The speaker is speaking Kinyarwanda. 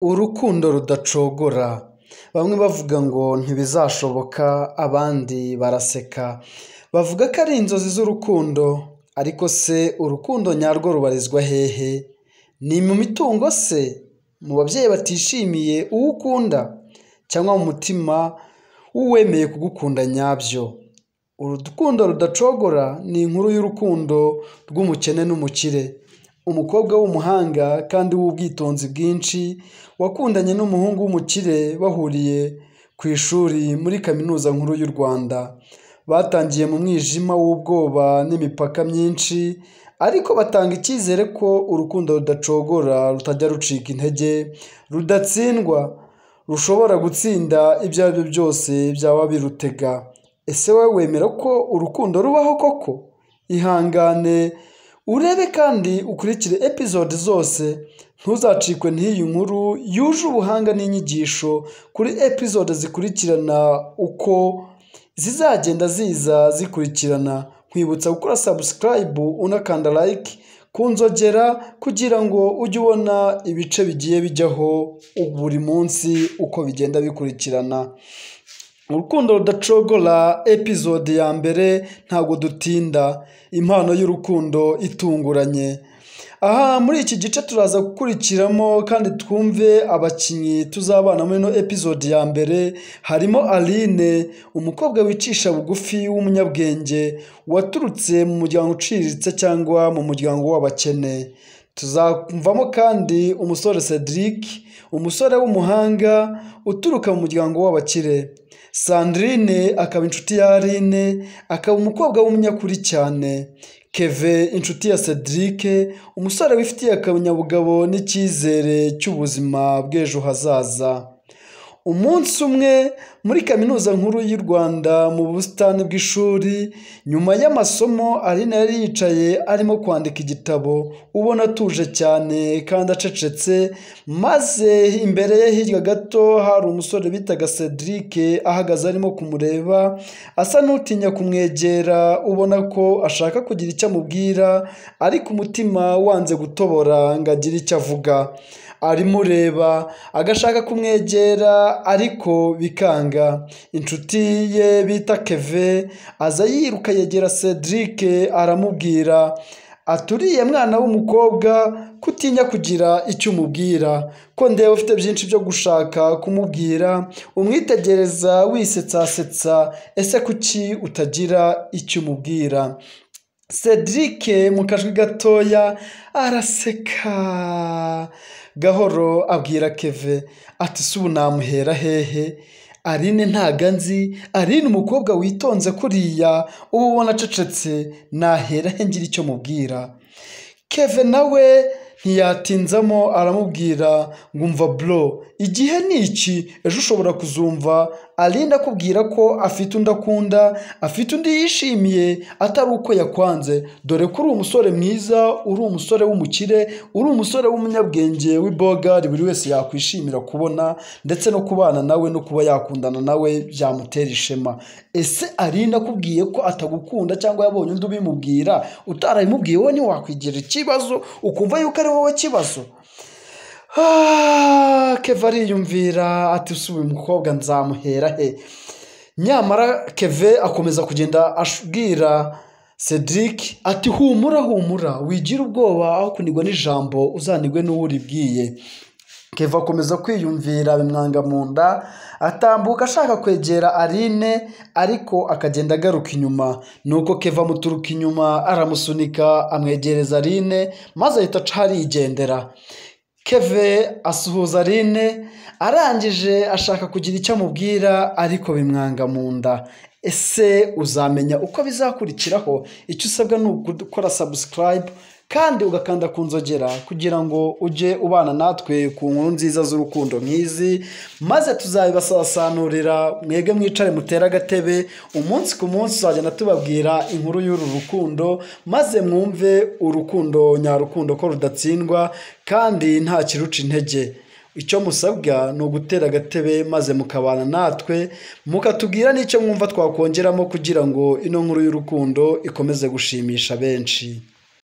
Urukundo rudacogora, bamwe bavuga ngo ntibizashoboka, abandi baraseka, bavuga ko ari inzozi z'urukundo, ariko se urukundo nyarwo rubarizwa hehe? Ni mu mitungo se? Mu babyeyi batishimiye uwo ukunda? Cyangwa mu mutima w'uwemeye kugukunda nyabyo? Urukundo rudacogora ni inkuru y'urukundo rw'umukene n'umukire, umukobwa w'umuhanga kandi w'ubwitonzi bwinshi, wakundanye n'umuhungu w'umukire bahuriye ku ishuri muri Kaminuza Nkuru y'u Rwanda. Batangiye mu mwijima w'ubwoba n'imipaka myinshi, ariko batanga icyizere ko urukundo rudacogora rutajya rucika intege, rudatsindwa, rushobora gutsinda ibyo ari byo byose byaba birutega. Ese wowe wemera ko urukundo rubaho koko? Ihangane urebe kandi ukurikire episode zose, ntuzacikwe n'iyi nkuru yuje ubuhanga n'inyigisho kuri episode zikurikirana uko zizagenda ziza zikurikirana. Nkwibutsa gukora subscribe unakanda like ku nzogera kugira ngo ujye ubona ibice bigiye bijyaho buri munsi uko bigenda bikurikirana. Urukundo rudacogora episode ya mbere, ntabwo dutinda, impano y'urukundo itunguranye. Aha muri iki gice turaza gukurikiramo kandi twumve abakinnyi tuzabana muri ino episode ya mbere, harimo Aline, umukobwa wicisha bugufi w'umunyabwenge, waturutse mu muryango uciriritse cyangwa mu muryango w'abakene. Tuzamvamo kandi umusore Cedric, umusore w'umuhanga uturuka mu muryango w'abakire. Sandrine akaba inshuti ya Aline, akaba umukobwa w'umunyakuri cyane. Keve inshuti ya Cedric, umusore wifitiye akanyabugabo n'icyizere cy'ubuzima bw'ejo hazaza. Umunsi umwe muri Kaminuza Nkuru y'u Rwanda mu busitani bw'ishuri, nyuma y'amasomo Aline yari yicaye arimo kwandika igitabo, ubona atuje cyane kandi acecetse, maze imbere ye hirya gato hari umusore bitaga Cedric ahagaze arimo kumureba, asa n'utinya kumwegera, ubona ko ashaka kugira icyo amubwira, ariko umutima wanze gutobora ngo agire icyo avuga. Arimureba agashaka kumwegera ariko bikanga. Inshuti ye bita Keve aza yiruka yegera Cedric aramubwira ati uriya mwana w'umukobwa kutinya kugira icyo umubwira, ko ndeba ufite byinshi byo gushaka kumubwira, umwitegereza wisetsasetsa, ese kuki utagira icyo umubwira? Cedric mu kajwi gatoya araseka gahoro abwira Keve ati se ubu namuhera hehe? Aline ntago anzi, Aline umukobwa witonze kuriya uba ubona acecetse, nahera he ngira icyo mubwira? Keve nawe ntiyatinzamo aramubwira ngo umva bro, igihe ni iki, ejo ushobora kuzumva Aline akubwira ko afite undi akunda, afite undi yishimiye, atari uko yakwanze, dore ko uri umusore mwiza, uri umusore w'umukire, uri umusore w'umunyabwenge w'ibogari buri wese yakwishimira kubona, ndetse no kubana nawe no kuba yakundana nawe byamutera ishema. Ese Aline akubwiye ko atagukunda cyangwa yabonye undi ubimubwira, utarabimubwiye wowe ntiwakwigira ikibazo, ukumva yuko ari wowe kibazo? Keve ariyumvira ati se uyu mukobwa nzamuhera he? Nyamara Keve akomeza kugenda abwira Cedric ati humura humura, wigira ubwoba, aho kunigwa n'ijambo uzanigwe n'uwo uribwiye. Keve akomeza kwiyumvira bimwanga mu nda, atambuka ashaka kwegera Aline ariko akagenda agaruka inyuma. Nuko Keve amuturuka inyuma aramusunika amwegereza Aline, maze ahita aca arigendera. Keve asuhuza Aline, arangije ashaka kugira icyo amubwira ariko bimwanga mu nda. Ese uzamenya uko bizakurikiraho? Icyo usabwa ni ugukora subscribe kandi ugakanda ku nzogera kugira ngo ujye ubana natwe ku nkuru nziza z'urukundo nk'izi, maze tuzabibasasanurira mwebwe mwicare mutere agatebe, umunsi ku munsi tuzagenda tubabwira inkuru y'uru rukundo, maze mwumve urukundo nyarukundo ko rudatsindwa kandi nta kiruca intege. Icyo musabwa ni ugutera agatebe maze mukabana natwe, mukatubwira n'icyo mwumva twakongeramo kugira ngo ino nkuru y'urukundo ikomeze gushimisha benshi.